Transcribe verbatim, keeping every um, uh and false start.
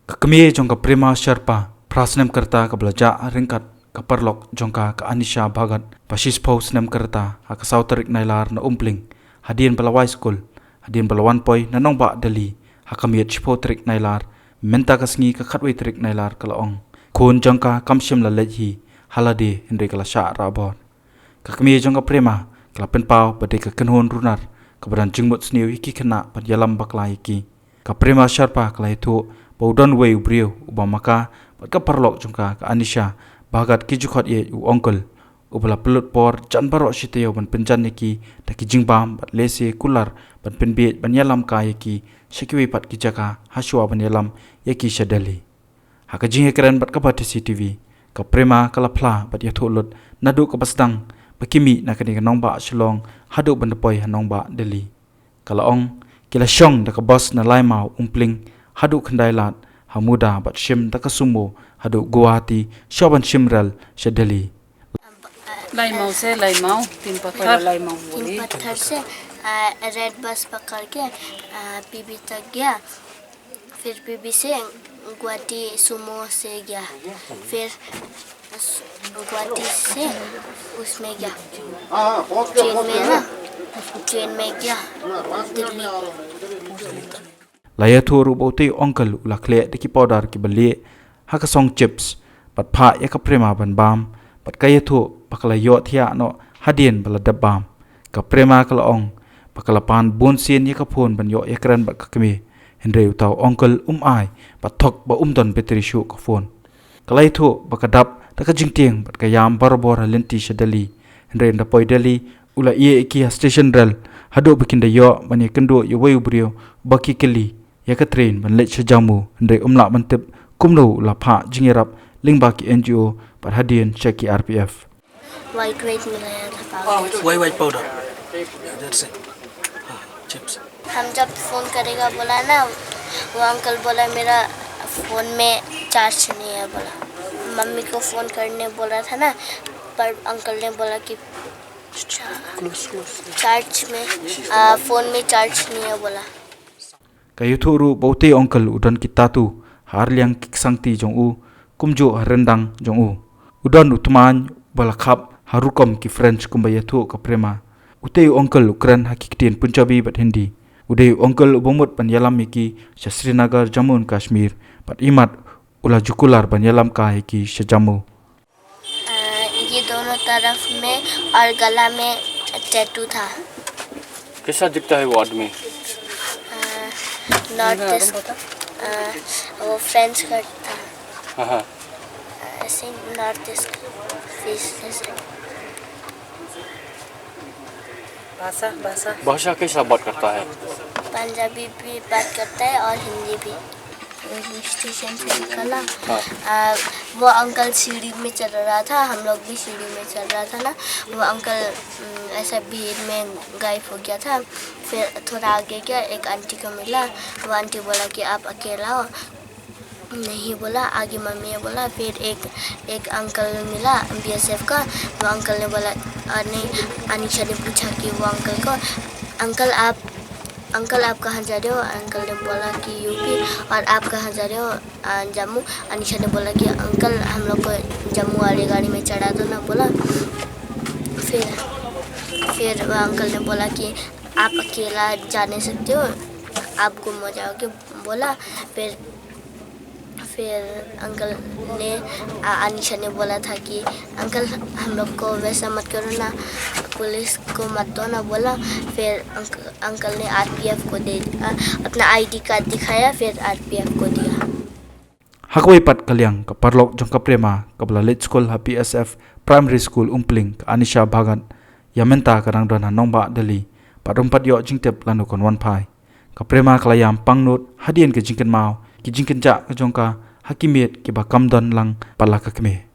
Ka kmie jong ka Prema Sharpa, phra snem ka rta, kaba la jah ryngkat ka paralok jong ka, ka Anisha Bhagat, ba shiphew snem ka rta, ha ka saw tarik Nailar na Umpling, hadien ba la wai skul, hadien ba la wan poi na nongbah Delhi ha ka miet shiphew tarik Nailar. Mynta ka sngi ka khatwei tarik Nailar ka la ong khun jong ka kam shym la leit hi ha lade, hynrei ka la shah rabor. Ka kmie jong ka Prema ka la pynpaw ba dei ka kynhun runar kaba don jingmut sniew ïa ki khynnah bad ïalam bakla ïa ki. Ka Prema Sharpa ka la ïathuh ba u don uwei u briew uba ma ka bad ka paralok jong ka, ka Anisha Bhagat, ki ju khot ïa u uncle, uba la pynlut por jan baroh shi taïew ban pynjan ïa ki da ki jingbam bad lehse kular ban pynbiej ban ïalam kai ïa ki sha kiwei pat ki jaka, hashwa ban ïalam ïa ki sha Delhi. Ha ka jingïakren bad ka Batesi T V, ka Prema ka la phla bad ïathuh lut naduh kaba sdang ba ki mih na kane ka nongbah Shillong haduh ban da poi ha nongbah Delhi. Ka la ong, ki la shong da ka bus na Laimau Umpling haduh Khyndai Lad, ha Muda, bad shim da ka sumo haduh Guwahati, shuwa ban shim rel sha Delhi. Laimau se Laimau, Tin Pathar. Laimau. तीन पत्थर से रेड बस पकड़ के पीबी तक गया। फिर पीबी से गुवाहाटी सुमो से गया। फिर गुवाहाटी से उसमें गया, ट्रेन में ना, ट्रेन में गया दिल्ली। La ïathuh ruh ba utei u uncle u la khleh da ki powder kiba lieh ha ka song chips bad phah ïa ka Prema ban bam, bad ka ïathuh ba ka la ïohthiah noh hadien ba la dep bam. Ka Prema ka la ong ba ka la pan bun sien ïa ka phone ban ïoh ïakren bad ka kmie, hynrei uta u uncle um ai, bad thok ba um don battery shuh ka phone. Ka la ïathuh ba ka dap da ka jingtieng bad ka ïam barabor ha lynti sha Delhi, hynrei ynda poi Delhi u la ïeh ïa ki ha station rel haduh ba kin da ïoh ban ïakynduh ïa uwei u briew ba ki kylli ïa ka train ban leit sha Jammu, hynrei um lah ban tip kumno u la phah jingïarap lyngba ki N G O bad hadien sha ki R P F. वाइट वाइट मिलाया था पाउडर। वाई वाइट पाउडर इधर से। हाँ, चिप्स। हम जब फोन करेगा बोला ना, वो अंकल बोला मेरा फोन में चार्ज नहीं है बोला। मम्मी को फोन करने बोला था ना, पर अंकल ने बोला कि चार्ज में, फोन में चार्ज नहीं है बोला। Ka ïathuh ruh ba utei u uncle u don ki tattoo ha arliang ki ksangti jong u, kumjuh ha ryndang jong u. U don u tmaiñ ba la khap ha rukom ki French kumba ïathuh ka Prema. Utei u uncle u kren ha ki ktien Punjabi bad Hindi. U dei u uncle uba mut ban ïalam ïa ki sha Srinagar, Jammu and Kashmir, bad imat u la ju kular ban ïalam kai ïa ki sha Jammu. ये दोनों तरफ में और गला में टैटू था। कैसा दिखता है वो आदमी? नॉर्थ ईस्ट, वो फ्रेंच कट था। हाँ हाँ। ऐसे नॉर्थ ईस्ट फेस जैसे। भाषा भाषा भाषा कैसा बात करता है? पंजाबी भी बात करता है और हिंदी भी। रेलवे स्टेशन से निकला। आ, वो अंकल सीढ़ी में चढ़ रहा था, हम लोग भी सीढ़ी में चढ़ रहा था ना। वो अंकल उम, ऐसा भीड़ में गायब हो गया था। फिर थोड़ा आगे गया, एक आंटी को मिला। वो आंटी बोला कि आप अकेला हो, नहीं बोला। आगे मम्मी ने बोला। फिर एक एक अंकल मिला बीएसएफ का। वो अंकल ने बोला, और नहीं, अनिशा ने पूछा कि वो अंकल को, अंकल आप अंकल आप कहाँ जा रहे हो? अंकल ने बोला कि यूपी। और आप कहाँ जा रहे हो? जम्मू। अनिशा ने बोला कि अंकल हम लोग को जम्मू वाली गाड़ी में चढ़ा दो ना बोला। फिर फिर वो अंकल ने बोला कि आप अकेला जा नहीं सकते हो, आप गुम हो जाओगे बोला। फिर फिर अंकल ने अनिशा ने बोला था कि अंकल हम लोग को वैसा मत करो ना, पुलिस को मत दो ना बोला। फिर अंकल ने आरपीएफ को दे दिया, अपना आईडी कार्ड दिखाया, फिर आरपीएफ को दिया। Ha kawei pat ka liang, ka paralok jong ka Prema kaba la leit skul ha PSF Primary School Umpling, ka Anisha Bhagat, ïa mynta ka dang don ha nongbah Delhi bad um pat ïoh jingtip lano kan wan phai. Ka Prema ka la ïam pangnud hadien ka jingkynmaw ki jingkynjah ka jong ka ha ki miet kiba kam don lang bad la ka kmie.